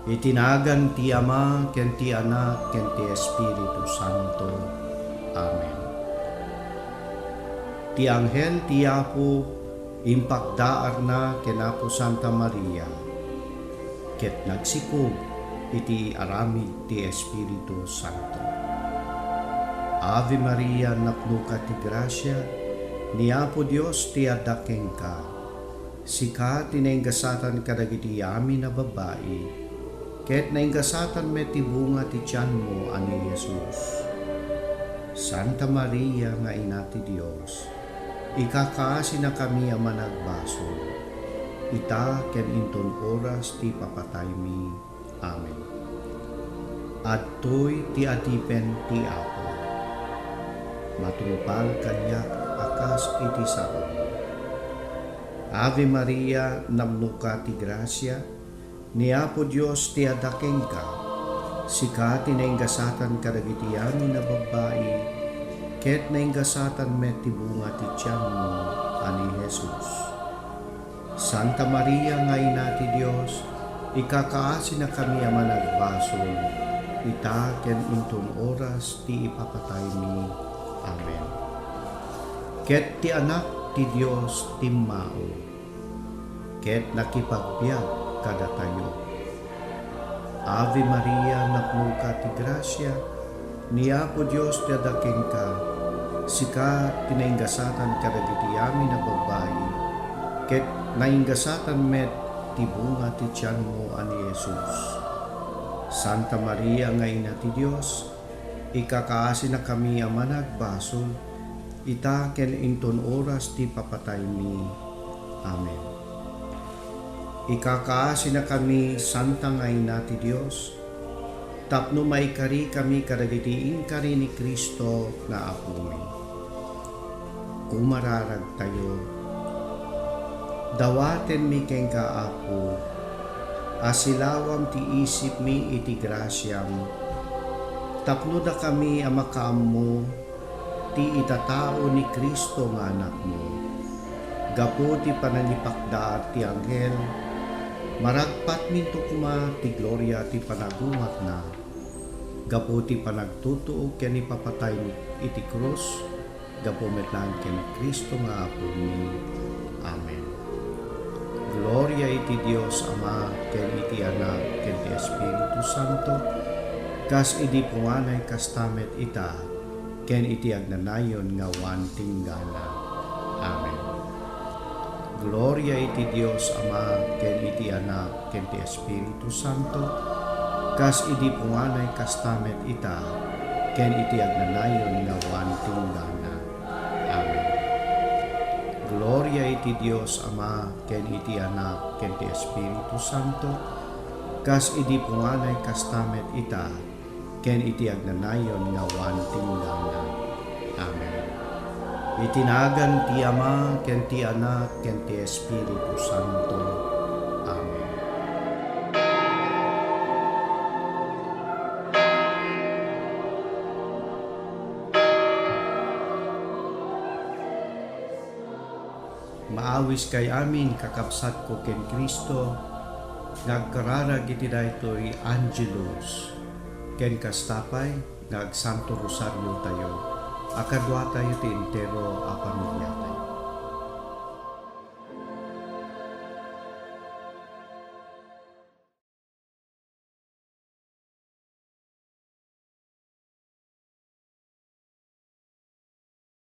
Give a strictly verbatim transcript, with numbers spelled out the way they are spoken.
Iti nagan ti Ama, ken ti Anak, ken ti Espiritu Santo. Amen. Ti anghel ti Apo impakdaarna ken Apo Santa Maria, ket nagsikog iti aramid ti Espiritu Santo. Ave Maria, napnoka ti grasia, ni Apo Dios ti adda kenka. Sika ti nainggasatan kadagiti amin a babbai, ket nainggasatan met ti bunga ti tianmo a ni Jesus. Santa Maria nga Ina ti Dios, ikakaasinakami a managbasol, ita ken inton oras ti papataymi. Amen. Adtoy ti adipen ti Apo. Matungpal kaniak a kas iti saom. Ave Maria, napnoka ti grasia, ni Apo Dios ti adda kenka. Sika ti nainggasatan kadagiti amin a babbai, ket nainggasatan met ti bunga ti tianmo a ni Jesus. Santa Maria nga Ina ti Dios, ikakaasinakami a managbasol, ita ken inton oras ti ipapataymi. Amen. Ket ti Anak ti Dios timmao, ket nakipagbiag kadatayo. Ave Maria, napnoka ti grasia, ni Apo Dios ti adda kenka. Sika ti nainggasatan kadagiti amin a babbai, ket nainggasatan met ti bunga ti tianmo a ni Jesus. Santa Maria nga Ina ti Dios, ikakaasinakami a managbasol, ita ken inton oras ti papataymi. Amen. Ikakaasinakami, Santa nga Ina ti Dios, tapno maikarikami kadagiti inkari ni Cristo nga Apomi. Kumararagtayo. Dawatenmi kenka, Apo, a silawam ti isipmi iti grasiam, tapno dakami a makaammo ti itatao ni Cristo nga Anakmo. Gapu ti panangipakdaar ti anghel, maragpatminto koma ti gloria ti panagungatna. Gapu ti panagtutuo ken ipapatay iti krus, gapu met laeng ken Cristo nga Apomi. Amen. Gloria iti Dios Ama, ken iti Anak, ken ti Espiritu Santo, kas idi punganay, kasta met ita, ken iti agnanayon nga awan tinggana. Amen. Gloria iti Dios Ama, ken iti Anak, ken ti Espiritu Santo, kas idi punganay, kasta met ita, ken iti agnanayon nga awan tinggana. Amen. Gloria iti Dios Ama, ken iti Anak, ken ti Espiritu Santo, kas idi punganay, kasta met ita, ken iti agnanayon nga awan tinggana. Amen. Iti nagan ti Ama, ken ti Anak, ken ti Espiritu Santo. Amen. Maawiskay amin, kakabsatko ken Cristo, nga agkararag iti daytoy Angelus, ken kasta pay nga agsanto rosariotayo a kaduatayo ti entero